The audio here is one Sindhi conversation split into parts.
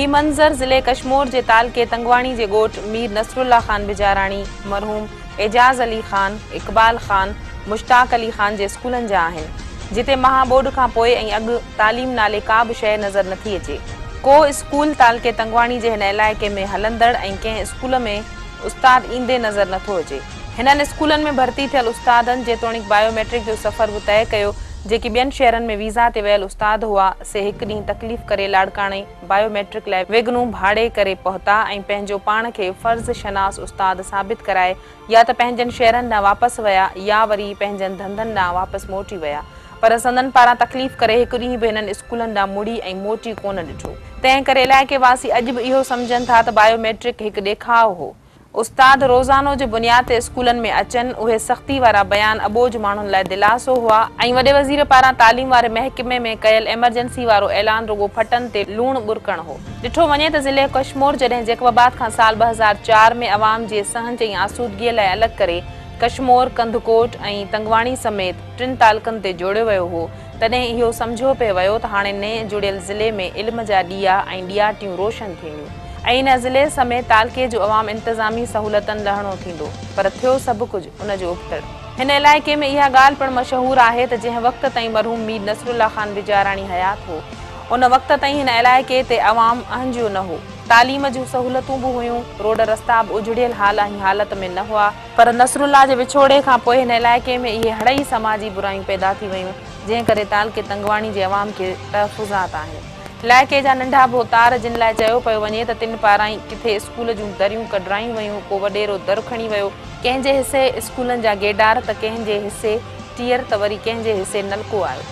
هي منظر ضلعي ڪشمور جي تعلقي تنگواڻي جي ڳوٺ مير نصرالله خان بجاراڻي، مرحوم اعجاز علي خان، اقبال خان، مشتاق علي خان جي اسڪولن جا آهن، جتي مها ٻوڏ کان پوء ۽ اڳ تعليم نالي ڪا به شيء نظر نٿي اچي. ڪو اسڪول تعلقي تنگواڻي جي هن علائقي ۾ هلندڙ ۽ ڪنهن اسڪول ۾ استاد ايندي نظر نٿو اچي. هنن اسڪولن ۾ ڀرتي ٿيل استادن جيتوڻيڪ بايو ميٽرڪ جو سفر به طئي ڪيو، جيڪي ٻين شهرن ۾ ويزا تي ويل استاد هئا، سي هڪ ڏينهن تڪليف ڪري لاڙڪاڻي بايو ميٽرڪ لاء ويگنون ڀاڙي ڪري پهتا ۽ پنهنجو پاڻ کي فرض شناس استاد ثابت ڪرائي يا ته پنهنجن شهرن ڏانهن واپس ويا يا وري پنهنجن ڌنڌن ڏانهن واپس موٽي ويا پر سندن پاران تڪليف ڪري هڪ ڏينهن به هنن اسڪولن ڏانهن مڙي ۽ موٽي ڪونه ڏٺو. تنهن ڪري علائقي واسي اڄ به اهو سمجهن ٿا ته بايو ميٽرڪ هڪ ڏيکاء هو. استاد روزانو جي بنياد تي اسڪولن ۾ اچن، اهي سختي وارا بيان اٻوجهه ماڻهن لاء دلاسو هئا ۽ وڏي وزير پاران تعليم واري محڪمي ۾ ڪيل ايمرجنسي وارو اعلان رڳو ڦٽن تي لوڻ ٻرڪڻ هو. ڏٺو وڃي ته ضلعي ڪشمور جڏهن جيڪب آباد کان سال 2004 ۾ عوام جي سهنج ۽ آسودگيء لاء الڳ ڪري ڪشمور، ڪنڌڪوٽ ۽ تنگواڻي سميت ٽن تعلقن تي جوڙيو ويو هو، تڏهن اهو سمجهيو پئي ويو ته هاڻي نئين جڙيل ضلعي ۾ علم جا ڏيئا ۽ ڏياٽيون روشن ٿينديون ۽ ان ضلعي سميت تعلقي جو عوام انتظامي سهولتن لهڻو ٿيندو پر ٿيو سڀ ڪجهه ان جو ابتڙ. هن علائقي ۾ اها ڳالهه پڻ مشهور آهي ته جنهن وقت تائين مرحوم مير نصرالله خان بجاراڻي حيات هو ان وقت تائين هن علائقي تي عوام اهنجيو نه هو. تعليم جون سهولتون به هيون، روڊ رستا به اجڙيل حال ۽ حالت ۾ نه هئا، پر نصرالله جي وڇوڙي کان پوء هن علائقي ۾ اهي هڙئي سماجي برايون پيدا ٿي ويون، جنهن ڪري تعلقي تنگواڻي جي عوام کي تحفظات آهن. علائقي جا ننڍا ڀوتار جن لاء چيو پيو وڃي ته تن پاران ئي ڪٿي اسڪول جون دريون ڪڍرايون ويون، ڪو وڏيرو در کڻي ويو، ڪنهن جي حصي اسڪولن جا گيڊار ته ڪنهن جي حصي ٽيئر ته وري ڪنهن جي حصي نلڪو آيو.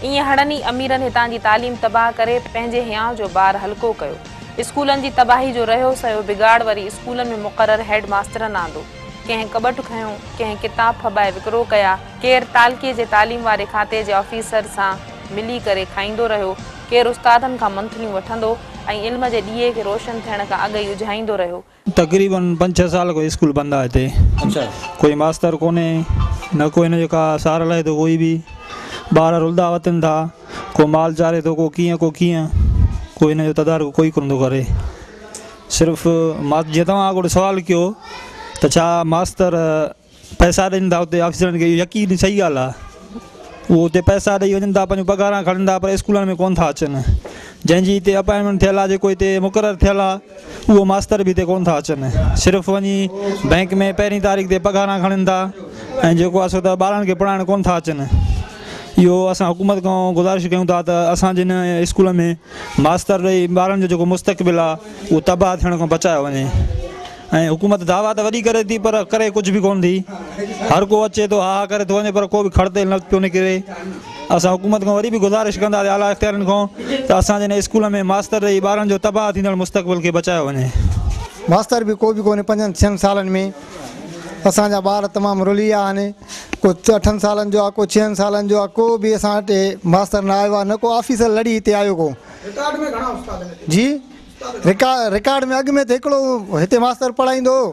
ائين هڙن ئي اميرن هتان جي تعليم تباهه ڪري پنهنجي هيانء جو بار هلڪو ڪيو. اسڪولن جي تباهي جو رهيو سهيو بگاڙ وري اسڪولن ۾ مقرر هيڊ ماسترن آندو. ڪنهن ڪٻٽ کنيو، ڪنهن ڪتاب ڦٻائي وڪرو ڪيا، ڪير تعلقي جي تعليم واري کاتي جي آفيسر سان ملي ڪري کائيندو رهيو، ڪير استادن کان منٿليون وٺندو ۽ علم جي ڏيئي کي روشن ٿيڻ کان اڳ ئي اجهائيندو رهيو. تقريبن پنج ڇهه سال کان اسڪول بند آهي هتي ڪوئي ماستر ڪونهي نه ڪو هن جو ڪا سار لهي ٿو ڪوئي به ٻار رلدا وتن ٿا ڪو مال چاري ٿو ڪو ڪيئن ڪو ڪيئن ڪو هن جو تدارڪ ڪوئي ڪونه ٿو ڪري صرف جيئن توهان اڳوڻو سوال ڪيو ته ڇا ماستر پئسا ڏين ٿا اتي آفيسرن کي اهو يقيني صحيح ڳالهه آهي اهو اتي پئسا ڏئي وڃن ٿا پنهنجون پگهاران کڻن ٿا پر اسڪولن ۾ ڪونه ٿا اچن جنهن جي هتي اپائنٽمينٽ ٿيل آهي جيڪو هتي مقرر ٿيل آهي اهو ماستر به هتي ڪونه ٿا اچن صرف وڃي بئنڪ ۾ پهرين تاريخ تي پگهاران کڻن ٿا ۽ جيڪو آهي سو ته ٻارن کي پڙهائڻ ڪونه ٿا اچن اهو اسان حڪومت کان گذارش ڪيون ٿا ته اسان جي هن اسڪول ۾ ماستر ڏئي ٻارن جو جيڪو مستقبل آهي اهو تباهه ٿيڻ کان بچايو وڃي ۽ حڪومت دعويٰ ته وڏي ڪري ٿي پر ڪري ڪجهه به ڪونه ٿي هر ڪو اچي ٿو ها ها ڪري ٿو وڃي پر ڪو به کڙ تيل نه پيو نڪري اسان حڪومت کان وري به گذارش ڪنداسين اعليٰ اختيارين کان ته اسان جي هن اسڪول ۾ ماستر ڏئي ٻارن جو تباهه ٿيندڙ مستقبل کي بچايو وڃي. ماستر به ڪو به ڪونهي پنجن ڇهن سالن ۾ اسان جا ٻار تمام رلي ويا آهن ڪو اٺن سالن جو آهي ڪو ڇهن سالن جو آهي ڪو به اسان وٽ ماستر نه آيو آهي نه ڪو آفيسر لڙي هتي آيو ڪو رڪارڊ ۾ گهڻا استاد آهن هتي؟ جي رڪارڊ ۾ اڳ ۾ ته هڪڙو هتي ماستر پڙهائيندو هو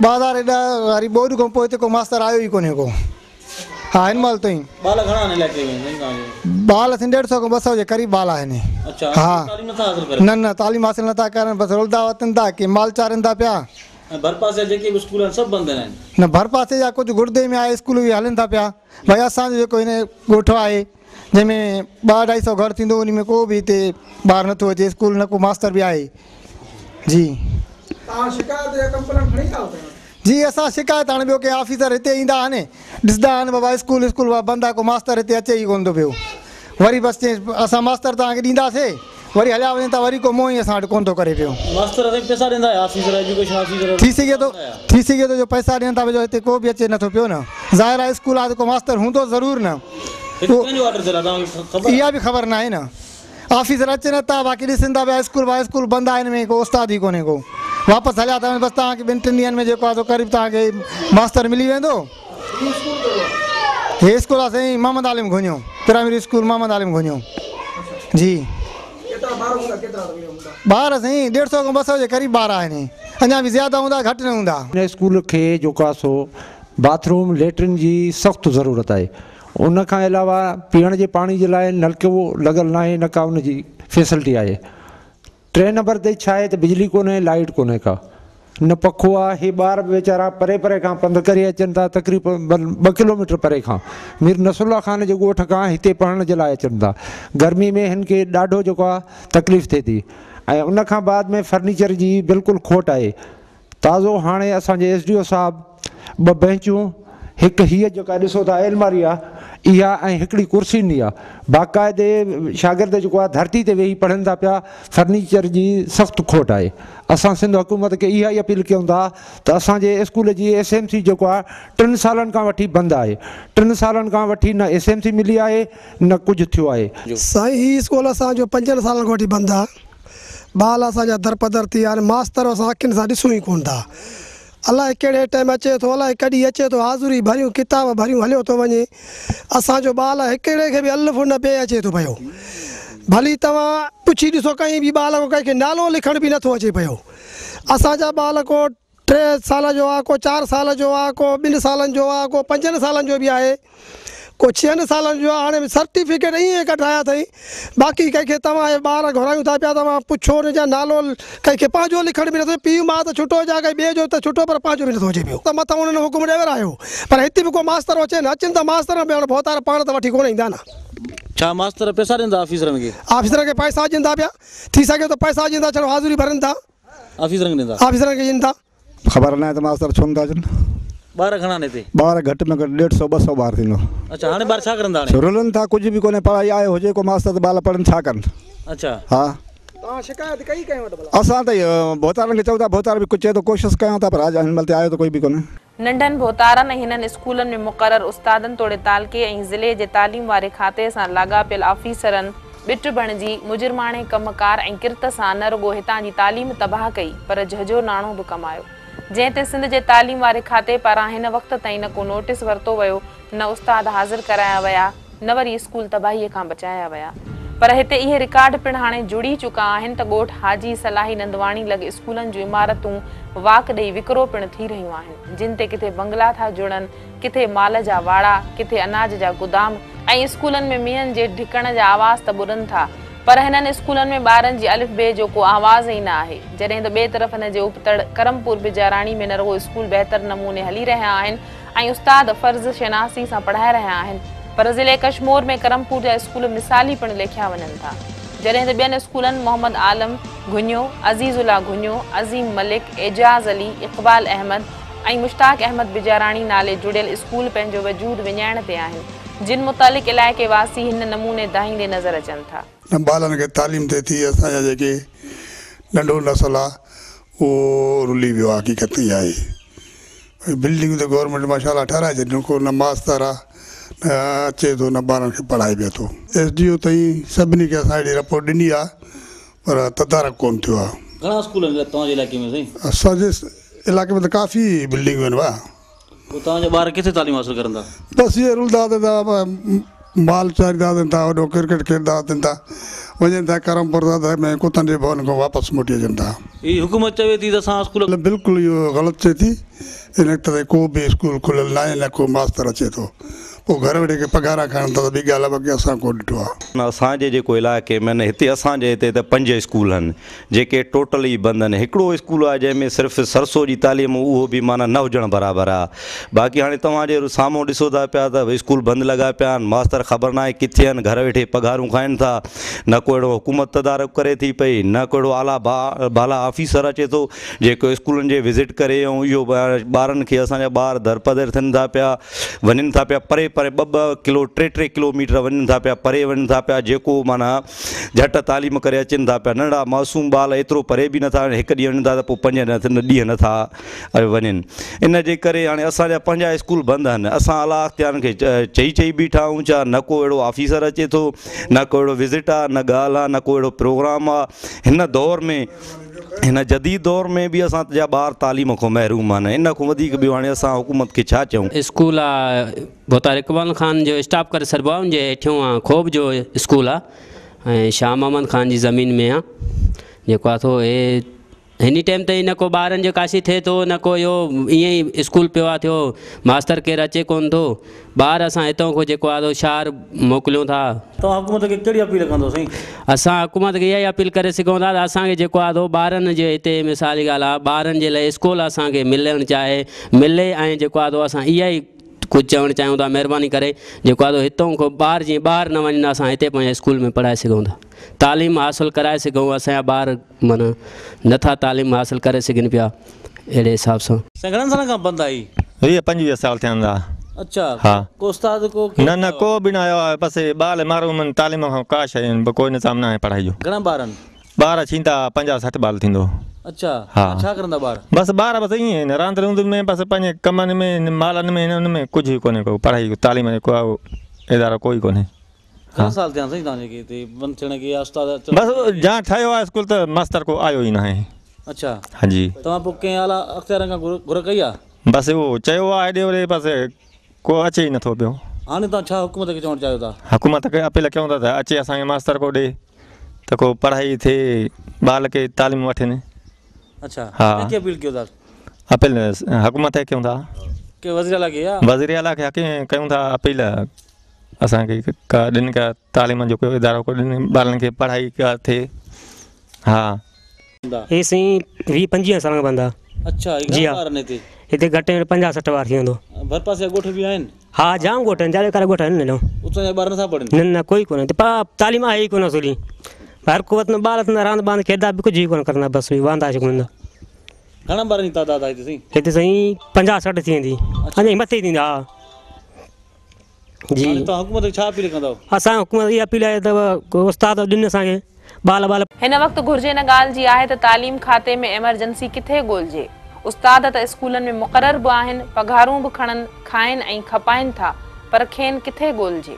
2010 واري ٻوڏ کان پوء هتي ڪو ماستر آيو ئي ڪونهي ڪو ها هن مهل تائين. ٻال گهڻا آهن علائقي ۾ سائين توهان جي؟ ٻال سائين ڏيڍ سئو کان 200 جي قريب ٻال آهن. اڇا ها تعليم نٿا حاصل ڪرن؟ نه نه تعليم حاصل نٿا ڪرن بس رلدا وتن ٿا ڪي مال چارين ٿا پيا. ۽ ڀرپاسي جا جيڪي به اسڪول آهن سڀ بند آهن؟ نه ڀرپاسي جا ڪجهه گڙدي ۾ آهي اسڪول اهي هلن ٿا پيا ڀئي اسان جو جيڪو هن ڳوٺ آهي جنهن ۾ ٻه اڍائي سئو گهر ٿيندو ان ۾ ڪو به هتي ٻار نٿو اچي اسڪول نه ڪو ماستر به آهي جي. توهان شڪايت يا ڪمپلين کڻي آيا آهيو ڪنهن وٽ؟ جي اسان شڪايت هاڻي ٻيو ڪي آفيسر هتي ايندا آهن ڏسندا آهن بابا اسڪول اسڪول بند آهي ڪو ماستر هتي اچي ئي ڪونه ٿو پيو وري بس چئي اسان ماستر توهان کي ڏينداسي وري هليا وڃن ٿا وري ڪو منهن ئي اسان وٽ ڪونه ٿو ڪري پيو. ماستر سائين پئسا ڏيندا يا آفيسر ايجوڪيشن آفيسر ٿي سگهي ٿو ٿي سگهي ٿو جو پئسا ڏين ٿا جو هتي ڪو به اچي نٿو پيو نه ظاهر آهي اسڪول آهي ته ڪو ماستر هوندو ضرور نه هتي ڪنهن جو آرڊر ٿيل آهي توهان کي خبر اها به خبر ناهي نه آفيسر اچن ٿا باقي ڏسن ٿا پيا اسڪول با اسڪول بند آهي هن ۾ ڪو استاد ئي ڪونهي ڪو واپس هليا ٿا وڃن بس توهان کي ٻن ٽن ڏينهن ۾ جيڪو آهي سو قريب توهان کي ماستر ملي ويندو. هي اسڪول ڪهڙو آهي؟ هي اسڪول آهي سائين محمد عالم گهنيو پرائمري اسڪول محمد عالم گهنيو جي. ڪيترا ٻار هوندا ڪيترا هوندا؟ ٻار سائين ڏيڍ سئو کان 200 جي قريب ٻار آهن اڃا به زياده هوندا گهٽ نه هوندا. هن اسڪول کي جيڪو آهي سو باٿ روم ليٽرين جي سخت ضرورت آهي ان کان علاوه پيئڻ جي پاڻي جي لاء نلڪو لڳل ناهي نه ڪا ان جي فيسلٽي آهي. ٽئين نمبر تي ڇا آهي ته بجلي ڪونهي، لائيٽ ڪونهي ڪا، نه پکو آ. هي ٻار به ويچارا پري پري کان پنڌ ڪري اچن ٿا، تقريبن 2 ڪلوميٽر پري کان مير نصرالله خان جي ڳوٺ کان هتي پڙهڻ جي لاء اچن ٿا. گرمي ۾ هن کي ڏاڍو جيڪو آ تڪليف ٿئي ٿي ۽ ان کان بعد ۾ فرنيچر جي بلڪل کوٽ آهي. تازو هاڻي اسان جي ايس ڊي او صاحب 2 بينچون، هڪ هيء جيڪا ڏسو ٿا الماري آ اها ۽ هڪڙي ڪرسي ڏني آ. باقاعدي شاگرد جيڪو آ ڌرتي تي ويهي پڙهن ٿا پيا. فرنيچر جي سخت کوٽ آهي. اسان سنڌ حڪومت کي اها ئي اپيل ڪيون ٿا ته اسان جي اسڪول جي ايس ايم سي جيڪو آ 3 سالن کان وٺي بند آهي. 3 سالن کان وٺي نه ايس ايم سي ملي آهي نه ڪجهه ٿيو آهي. سائين هي اسڪول اسان جو 5 سالن کان وٺي بند آ. ٻال اسان جا درپدر ٿي ويا آهن. ماستر اسان اکين سان ڏسون ئي ڪونه ٿا. الائي ڪهڙي ٽائيم اچي ٿو، الائي ڪڏهن اچي ٿو. حاضري ڀريون، ڪتاب ڀريون هليو ٿو وڃي. اسان جو ٻال هڪڙي کي به الف نه بي اچي ٿو پيو. ڀلي توهان پڇي ڏسو ڪنهن به ٻال کان، ڪنهن کي نالو لکڻ به نٿو اچي پيو. اسان جا ٻال ڪو 3 سال جو آ، ڪو 4 سال جو آ، ڪو 2 سالن جو آ، ڪو 5 سالن جو به آهي، ڪو 6 سالن جو آ. هاڻي سرٽيفڪيٽ ائين ڪڍرايا اٿئي. باقي ڪنهن کي توهان اهي ٻار گهرايون ٿا پيا، توهان پڇو ان جا نالو ڪنهن کي پنهنجو لکڻ به نٿو اچي. پيء ماء ته ڇٽو جا ڪنهن ٻئي جو ته ڇٽو، پر پنهنجو به نٿو اچي پيو. ته مٿان انهن حڪم ڏيورايو، پر هتي به ڪو ماستر اچي نه. اچن ته ماستر به هاڻي ڀوتار پاڻ ته وٺي ڪونه ايندا نه. ڇا ماستر پئسا ڏين ٿا آفيسرن کي؟ آفيسرن کي پئسا ڏين ٿا پيا. ٿي سگهي ٿو پئسا ڏين ٿا، ڇڙو حاضري ڀرن ٿا. آفيسرن کي ڏين ٿا؟ آفيسرن کي ڏين ٿا. خبر ناهي ته ماستر ڇو نٿا اچن. ٻار گهڻا آهن هتي؟ ٻار گهٽ ۾ گهٽ 150 200 ٻار ٿيندو. اڇا هاڻي ٻار ڇا ڪرن ٿا هاڻي؟ رلن ٿا، ڪجهه به ڪونهي، پڙهائي آهي هجي ڪو ماستر ته ٻال پڙهن ڇا ڪن؟ اڇا. ها. توهان شڪايت ڪئي ڪنهن وٽ ڀلا؟ اسان ته ڀوتارن کي چئون ٿا، ڀوتار به ڪجهه چئي ٿو ڪوشش ڪيون ٿا پر اڄ هن مهل تي آيو ته ڪوئي به ڪونهي. ننڍن ڀوتارن ۽ هنن اسڪولن ۾ مقرر استادن توڙي تعلقي ۽ ضلعي جي تعليم واري کاتي سان لاڳاپيل آفيسرن ٻٽ بڻجي مجرماڻي ڪم ڪار ۽ ڪرت سان نه رڳو هتان جي تعليم تباهه ڪئي پر جهجهو ناڻو به ڪمايو، جنهن تي سنڌ جي تعليم واري کاتي پاران هن وقت تائين نه ڪو نوٽيس ورتو ويو، نه استاد حاضر ڪرايا ويا، نه وري اسڪول تباهي کان بچايا ويا. پر هتي اهي رڪارڊ پڻ هاڻي جڙي چڪا آهن ته ڳوٺ حاجي صلاحي نندواڻي لڳ اسڪولن جون عمارتون واڪ ڏئي وڪرو پڻ ٿي رهيون آهن، جن تي ڪٿي بنگلا ٿا جڙن، ڪٿي مال جا واڙا، ڪٿي اناج جا گدام ۽ اسڪولن ۾ مينهن جي ڍڪڻ جا آواز ته ٻڏن ٿا پر هنن اسڪولن ۾ ٻارن جي الف بي جو ڪو آواز ئي نه آهي. جڏهن ته ٻئي طرف هن جي ابتڙ ڪرمپور بجاراڻي ۾ نه رڳو اسڪول بهتر نموني هلي رهيا آهن ۽ استاد فرض شناسي سان پڙهائي رهيا آهن پر ضلعي ڪشمور ۾ ڪرمپور جا اسڪول مثالي پڻ ليکيا وڃن ٿا. جڏهن ته ٻين اسڪولن محمد عالم گهنيو، عزيز الله گهنيو، عظيم ملڪ، اعجاز علي، اقبال احمد ۽ مشتاق احمد بجاراڻي نالي جڙيل اسڪول پنهنجو وجود وڃائڻ تي آهن، جن متعلق علائقي واسي هن نموني دانهيندي نظر اچن ٿا. نه ٻالن کي تعليم ٿئي ٿي، اسان جا جيڪي ننڍو نسل آ اهو رلي ويو آ، حقيقت اها آهي. بلڊنگون ته گورنمينٽ ماشاء الله ٺهرائي ڇڏيون، ڪو نه ماستر آ نه اچي ٿو نه ٻارن کي پڙهائي به اٿو. ايس ڊي او تائين سڀني کي اسان اهڙي رپورٽ ڏني آ پر تدارڪ ڪونه ٿيو آ. گهڻا اسڪول آهن توهان جي علائقي ۾ سائين؟ اسان جي علائقي ۾ ته ڪافي بلڊنگون آهن ڀاء. پوء توهان جا ٻار ڪٿي تعليم حاصل ڪرن ٿا؟ بس اهي رلندا وتن ٿا، مال چاريندا وتن ٿا، هوڏو ڪرڪيٽ کيڏندا وتن ٿا، وڃن ٿا ڪرمپور ته ۾ ڪتن جي ڀون کان واپس موٽي اچن ٿا. هي حڪومت چوي ٿي ته اسان اسڪول. بلڪل اهو غلط چئي ٿي، هن وقت تائين ڪو به اسڪول کليل ناهي نه ڪو ماستر اچي ٿو. پوء گهر ويٺي ڪي پگهارا کڻن ٿا ته ٻي ڳالهه آهي باقي اسان ڪو ڏٺو آهي. اسان جي جيڪو علائقي ۾ آهن هتي اسان جي هتي ته 5 اسڪول آهن جيڪي ٽوٽل ئي بند آهن هڪڙو اسڪول آهي جنهن ۾ صرف سرسو جي تعليم اهو به معنيٰ نه هجڻ برابر آهي باقي هاڻي توهان جي سامهون ڏسو ٿا پيا ته اسڪول بند لڳا پيا آهن ماستر خبر ناهي ڪٿي آهن گهر ويٺي پگهارون کائن ٿا نه ڪو اهڙو حڪومت تدارڪ ڪري ٿي پئي نه ڪو اهڙو اعليٰ بالا آفيسر اچي ٿو جيڪو اسڪولن جي وزٽ ڪري ۽ اهو ٻارن کي اسان جا ٻار درپدر ٿين ٿا پيا وڃن ٿا پيا پري پري 2 2 ڪلو 3 3 ڪلو ميٽر وڃن ٿا پيا پري وڃن ٿا پيا جيڪو معنيٰ جهٽ تعليم ڪري اچن ٿا پيا ننڍڙا معصوم ٻال ايترو پري به نٿا وڃن هڪ ڏينهن وڃن ٿا ته پوء 5 ڏينهن نٿا وڃن ان جي ڪري هاڻي اسان جا پنهنجا اسڪول بند آهن اسان اعليٰ اختيارن کي چئي چئي بيٺا آهيون ڇا نه ڪو اهڙو آفيسر اچي ٿو نه ڪو اهڙو وزٽ آهي نه ڳالهه آهي نه ڪو اهڙو پروگرام آهي هن دور ۾ هن جديد دور ۾ به اسان جا ٻار تعليم کان محروم آهن ان کان وڌيڪ ٻيو هاڻي اسان حڪومت کي ڇا چئون. اسڪول آ ڀوتار اقبال خان جو اسٽاپ ڪري ڇڏبو آ ان جي هيٺيون آ خوب جو اسڪول آ ۽ شاهه محمد خان جي زمين ۾ آ جيڪو آ سو هي هن ٽائيم تائين نه ڪو ٻارن جو ڪاشي ٿئي ٿو نه ڪو اهو ائين ئي اسڪول پيو آ ٿيو ماستر ڪير اچي ڪونه ٿو ٻار اسان هتان کان جيڪو آ سو شهر موڪليون ٿا. توهان حڪومت کي ڪهڙي اپيل ڪندو سائين؟ اسان حڪومت کي اها ئي اپيل ڪري سگهون ٿا ته اسان کي جيڪو آ سو ٻارن جي هتي مثال جي ڳالهه آ ٻارن جي لاء اسڪول اسان کي ملڻ چاهي ملي ۽ جيڪو آ سو اسان اها ئي ڪجهه چوڻ چاهيون ٿا مهرباني ڪري جيڪو آ سو هتان کان ٻاهر جيئن ٻاهر نه وڃن اسان هتي پنهنجي اسڪول ۾ پڙهائي سگهون ٿا تعليم حاصل ڪرائي سگهون اسان جا ٻار معنيٰ نه ٿا تعليم حاصل ڪري سگهن پيا اهڙي حساب سان. سائين گهڻن سالن کان بند آهي. 20 25 سال ٿيا هوندا. اڇا ها. ڪو استاد ڪو ڪير نه نه ڪو به نه آيو آهي بس ٻال محروم آهن تعليم کان ڪا شيء ڪوئي نظام نه آهي پڙهائي جو. گهڻا ٻار آهن. ٻار ٿيندا 50 60 ٻال ٿيندو. اڇا ها. ڇا ڪرندا ٻار. بس ٻار بس ائين آهن راند روند ۾ بس پنهنجي ڪمن ۾ مالن ۾ ان ۾ ڪجهه ئي ڪونهي ڪو پڙهائي تعليم جو ڪو ادارو ڪوئي ڪونهي. گهڻا سال ٿيا سائين توهان جي هتي بند ٿيڻ کي يا استاد اچڻ بس جان ٺهيو آهي اسڪول ته ماستر ڪو آيو ئي ناهي. اڇا ها جي. توهان پوء ڪنهن اعليٰ اختيارن کان گهر ڪئي آ؟ بس اهو چيو آهي هيڏي هوڏي بس ڪو اچي ئي نٿو پيو. هاڻي توهان ڇا حڪومت کي چوڻ چاهيو ٿا؟ حڪومت کي اپيل ڪيون ٿا ته اچي اسان کي ماستر ڪو ڏي ته ڪو پڙهائي ٿئي ٻال کي تعليم وٺن. اڇا ها. ڪنهن کي اپيل ڪيو ٿا؟ اپيل حڪومت کي ڪيون ٿا. ڪي وزير اعليٰ کي يا؟ وزير اعليٰ کي ڪيون ٿا اپيل. اسان کي ڪا ڏن ڪا تعليم جو ڪو ادارو ڪو ڏن ٻارن کي پڙهائي ڪا ٿئي ها. هي سائين 20 25 سالن کان بند آ. اڇا هي جي گهڻا ها ٻار آهن هتي؟ هتي گهٽ ۾ گهٽ 50 60 ٻار ٿي ويندو. ڀرپاسي جا ڳوٺ به آهن؟ ها جام ڳوٺ آهن چاليهه ڪارا ڳوٺ آهن نه. اتان جا ٻار نٿا پڙهن؟ نه نه ڪوئي ڪونه هتي تعليم آهي ئي ڪونه اصولي هر ڪو وت ٻار اٿندا راند باند کيڏندا به ڪجهه ئي ڪونه ڪرندا بس واندا گهمندا. گهڻا ٻارن جي تعداد آهي هتي سائين؟ هتي سائين 50 60 ٿي ويندي اڃا مٿي ٿيندا ها. جي هاڻي توهان حڪومت کي ڇا اپيل ڪندؤ؟ اسان حڪومت اها اپيل آهي ته ڪو استاد ڏين اسان کي ٻال ٻال. هن وقت گهرج ان ڳالهه جي آهي ته تعليم کاتي ۾ ايمرجنسي ڪٿي ڳولجي؟ استاد ته اسڪولن ۾ مقرر به آهن، پگهارون به کڻن، کائن ۽ کپائن ٿا، پر کين ڪٿي ڳولجي؟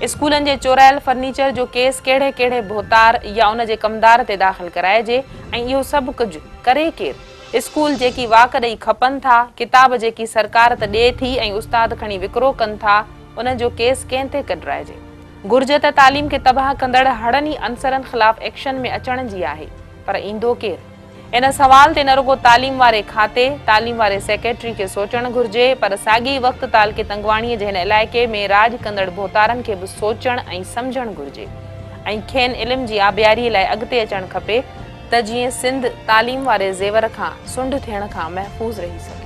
اسڪولن جي چورايل فرنيچر جو ڪيس ڪهڙي ڪهڙي ڀوتار يا ان جي ڪمدار تي داخل ڪرائجي ۽ اهو سڀ ڪجهه ڪري ڪير؟ اسڪول جيڪي واڪ ڏئي کپن ٿا، ڪتاب جيڪي سرڪار ته ڏئي ٿي ۽ استاد کڻي وڪرو ڪن ٿا، انهن جو ڪيس ڪنهن تي ڪڍرائجي؟ گهرج ته تعليم کي تباهه ڪندڙ هڙن ئي عنصرن خلاف ايڪشن ۾ اچڻ جي آهي، پر ايندو ڪير؟ ان سوال تي نه رڳو تعليم واري کاتي، تعليم واري سيڪريٽري کي سوچڻ گهرجي، پر ساڳئي ئي وقت تعلقي تنگواڻي جي هن علائقي ۾ راڄ ڪندڙ ڀوتارن کي به سوچڻ ۽ سمجهڻ گهرجي ۽ کين علم جي آبياري لاء اڳتي اچڻ کپي ته جيئن سنڌ تعليم واري زيور کان سنڍ ٿيڻ کان محفوظ رهي سگهي.